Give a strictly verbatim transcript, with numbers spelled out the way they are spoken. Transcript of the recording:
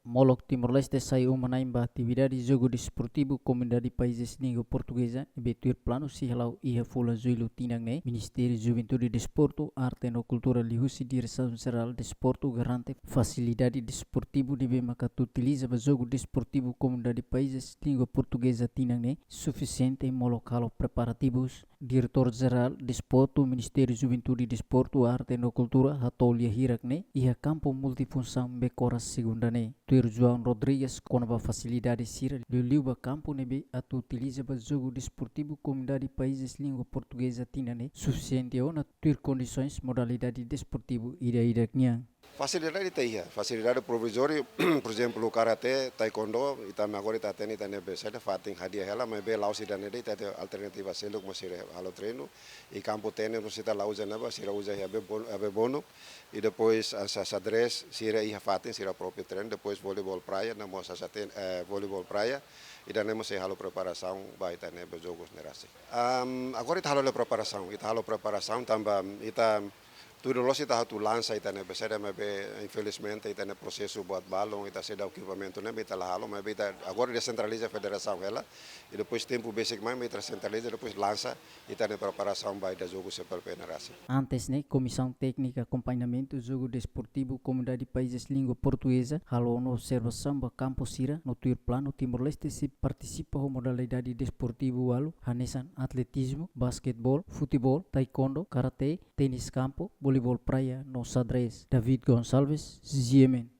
Molok Timor-Leste sai uma-na'in ba atividade jogu desportivu Komunidade Países Língua Portugeza ne'ebé tuir planu sei hala'o iha fulan Jullu tinan ne'e. Ministériu Juventude, Desportu, Arte no Kultura liuhusi Diresaun Jerál Desportu garante fasilidade desportivu ne'ebé maka atu utiliza ba jogu desportivu Komunidade Países Língua Portugeza tinan ne'e sufisiente. Molok halo preparativus. Diretór Jerál Desportu, Ministériu Juventude, Desportu, Arte no Kultura hato'o lia hirak ne'e iha kampu multifunsaun Becora Segunda ne'e. Tuir João Rodrigues, kona-ba fasilidade sira, liuliu ba kampu ne'ebé atu utiliza ba jogu desportivu Komunidade Países Língua Portugeza tinan ne'e sufisiente ona tuir kondisoens modalidade desportivu ida-idak nian. Fasilidade ita iha, fasilidade provizóriu, por ezemplu, karate, taekwondo, ita agora ita hatene ita-nia be saida, fatin hadi'a hela, maibé la'ós ida-ne'e de'it, ita iha alternativa seluk mós sira halo treinu, i kampu ténis mós ita la uza ne'ebá, sira uza iha Abe Bon-, Abe Bono, i depois, ah, xa-, xadrez, sira iha fatin, sira própriu treinu, depois voleibol praia, ne'e mós hanesan, eh, voleibol praia, ida-ne'e mós sei halo preparasaun ba ita-nia be jogus ne'e rasik. Am, agora ita halo hela preparasaun, ita halo preparasaun tanba ita tuir loloos ita atu lansa ita-nia be saida, maibé infelizmente ita-nia prosesu buat balun, ita seidauk ekipamentu ne'e ita la halo, maibé ita agora desentraliza federasaun hela, i depois tempu besik mai ita sentraliza, depois lansa ita-nia preparasaun ba ida jogu C P L P ne'e rasik. Antes ne'e, Komisaun Téknika Akompañamentu Jogu Desportivu Komunidade Países Língua Portugeza halo ona observasaun ba kampu sira no tuir planu Timor-Leste sei partisipa ho modalidade desportivu ualu hanesan atletizmu, basketeból, futeból, taekwondo, karate, ténis kampu, voleibol praia no xadrez. David Gonçalves, G M N.